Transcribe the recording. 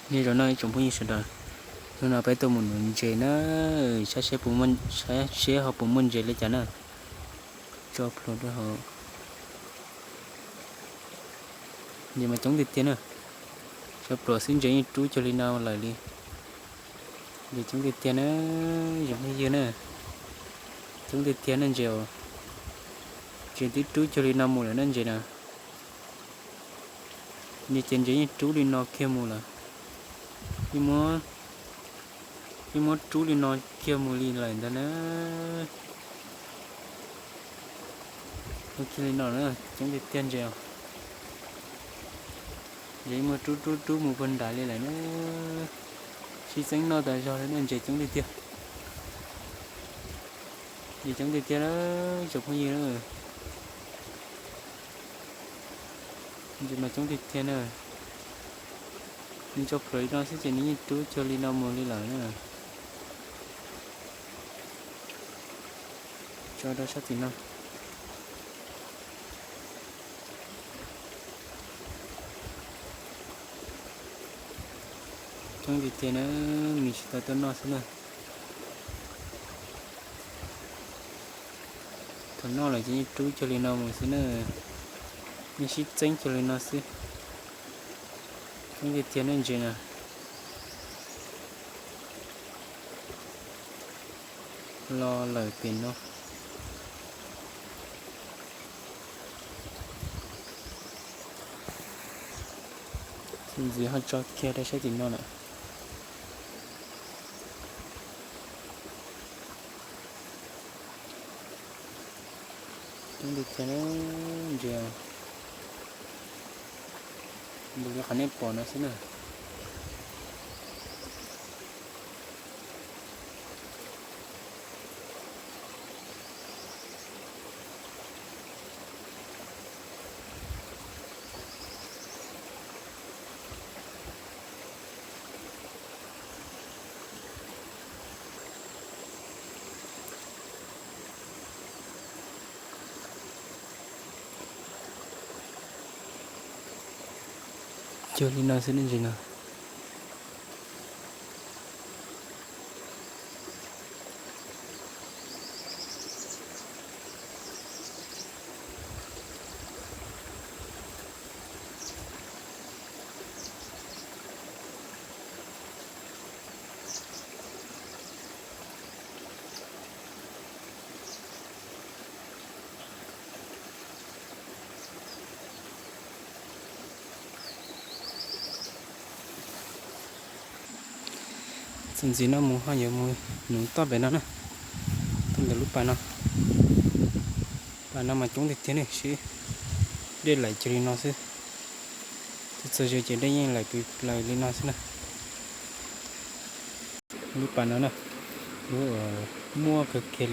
Nyob zoo no ib tsoom phooj ywg sawv daws, hnub no peb tuaj mus nuv ntses na, saib seb ho puas muaj ntses li cas na. Tso plhuav rau hauv. Ntses mas coob tiag tiag na, tso plhuav xwb ntses yeej rub cuag li no lawm li. Ntses coob tiag tiag na, tsoom phooj ywg na, coob tiag tiag na ntses, ntses twb rub cuag li no mus lawm na ntses na. Ntses ces ntses yeej rub li no kiag mus lawm, yeej muab rub li no kiag mus li lawm ntag na. Ua kiag li no na, coob tiag tiag ntses os. Ntses yeej muab rub rub rub mus puag nram li lawm na. Sib txeeb noj tas zog li na, ntses coob tiag tiag. Ntses coob tiag tiag na, tsoom phooj ywg na. Ntses mas coob tiag tiag na. Nws tso plhuav li no xwb ces nws yeej rub cuag li no mus li lawm na. Tso rau sab tim no. Coob tiag tiag na, nws tsis tau tuaj noj xwb na. Thaum noj lawm ces yeej rub cuag li no mus xwb na, yeej sib txeeb cuag li no xwb. Coob tiag tiag na ntses na. Los lawm pem no. Ntxiv ho tso kiag rau sab tim no lawm. Coob tiag tiag na ntses, npaum li qhov nej pom no xwb na. Cuag li no xwb ne ntses no. Txuas ntxiv no mus ho yuav mus nuv toj pem no na, toj ntawm lub pas no. Pas no mas coob tiag tiag ne, sib dej laim cuag li no xwb. Txog txog ze ces dej yeej laim plaws li no xwb na. Lub pas no na, lub uas muaj kawg kiag